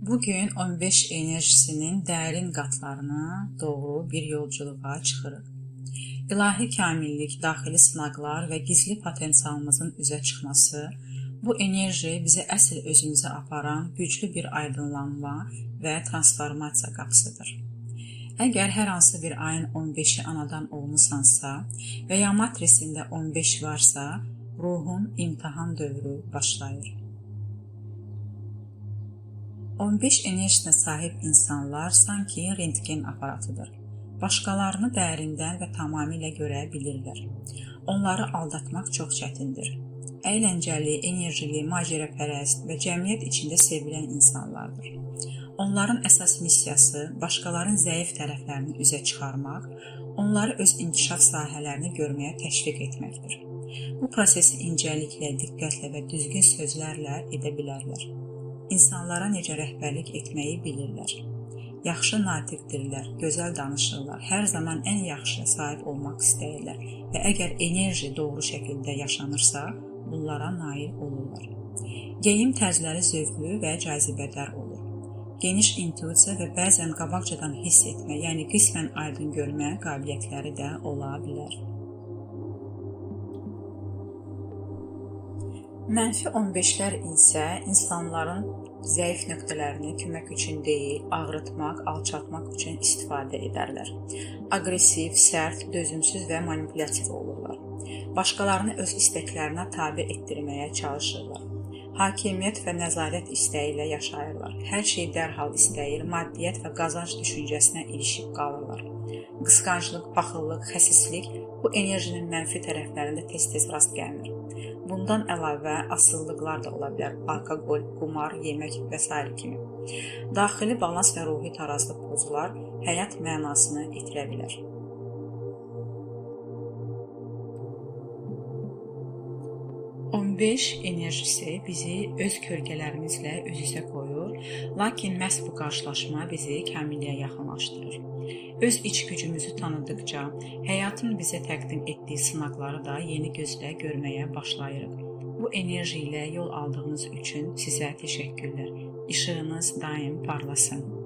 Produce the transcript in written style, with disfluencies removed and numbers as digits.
Bugün 15 enerjisinin dərin qatlarına doğru bir yolculuğa çıxırıq. İlahi kamillik, daxili sınaqlar və gizli potensialımızın üzə çıxması, bu enerji bizi əsl özümüzə aparan güclü bir aydınlanma və transformasiya qapısıdır. Əgər hər hansı bir ayın 15-i anadan olmusansa və ya matrisində 15 varsa, ruhun imtahan dövrü başlayır. 15 enerjisinə sahib insanlar sanki rentgen aparatıdır. Başqalarını dərindən və tamamilə görə bilirlər. Onları aldatmaq çox çətindir. Əyləncəli, enerjili, macərapərəst və cəmiyyət içində sevilən insanlardır. Onların əsas missiyası başqalarının zəif tərəflərini üzə çıxarmaq, onları öz inkişaf sahələrini görməyə təşviq etməkdir. Bu prosesi incəliklə, diqqətlə və düzgün sözlərlə edə bilərlər. İnsanlara necə rəhbərlik etməyi bilirlər. Yaxşı natiqdirlər, gözəl danışırlar, hər zaman ən yaxşıya sahib olmaq istəyirlər və əgər enerji doğru şəkildə yaşanırsa, bunlara nail olurlar. Geyim tərzləri zövqlü və cazibədar olur. Geniş intuisiya və bəzən qabaqcadan hiss etmə, yəni qismən aydın görmə qabiliyyətləri də ola bilər. Mənfi 15-lər isə insanların zəif nöqtələrini kömək üçün deyil, ağrıtmaq, alçaltmaq üçün istifadə edərlər. Aqressiv, sərt, dözümsüz və manipulyattiv olurlar. Başqalarını öz istəklərinə tabe etdirməyə çalışırlar. Hakimiyyət və nəzarət istəyi ilə yaşayırlar. Hər şeyi dərhal istəyir, maddiyyət və qazanc düşüncəsinə ilişib qalırlar. Qısqanclıq, paxıllıq, xəsislik bu enerjinin mənfi tərəflərində tez-tez rast gəlinir. Bundan əlavə asılılıqlar da ola bilər. Alkoqol, qumar, yemək və s. kimi. Daxili balans və ruhi tarazlıq pozular, həyat mənasını itirə bilər. 15 enerjisi bizi öz kölgələrimizlə üz-üzə qoyur, lakin məhz bu qarşılaşma bizi kamilliyə yaxınlaşdırır. Öz iç gücümüzü tanıdıqca, həyatın bizə təqdim etdiyi sınaqları da yeni gözlə görməyə başlayırıq. Bu enerji ilə yol aldığınız üçün sizə təşəkkürlər. İşığınız daim parlasın.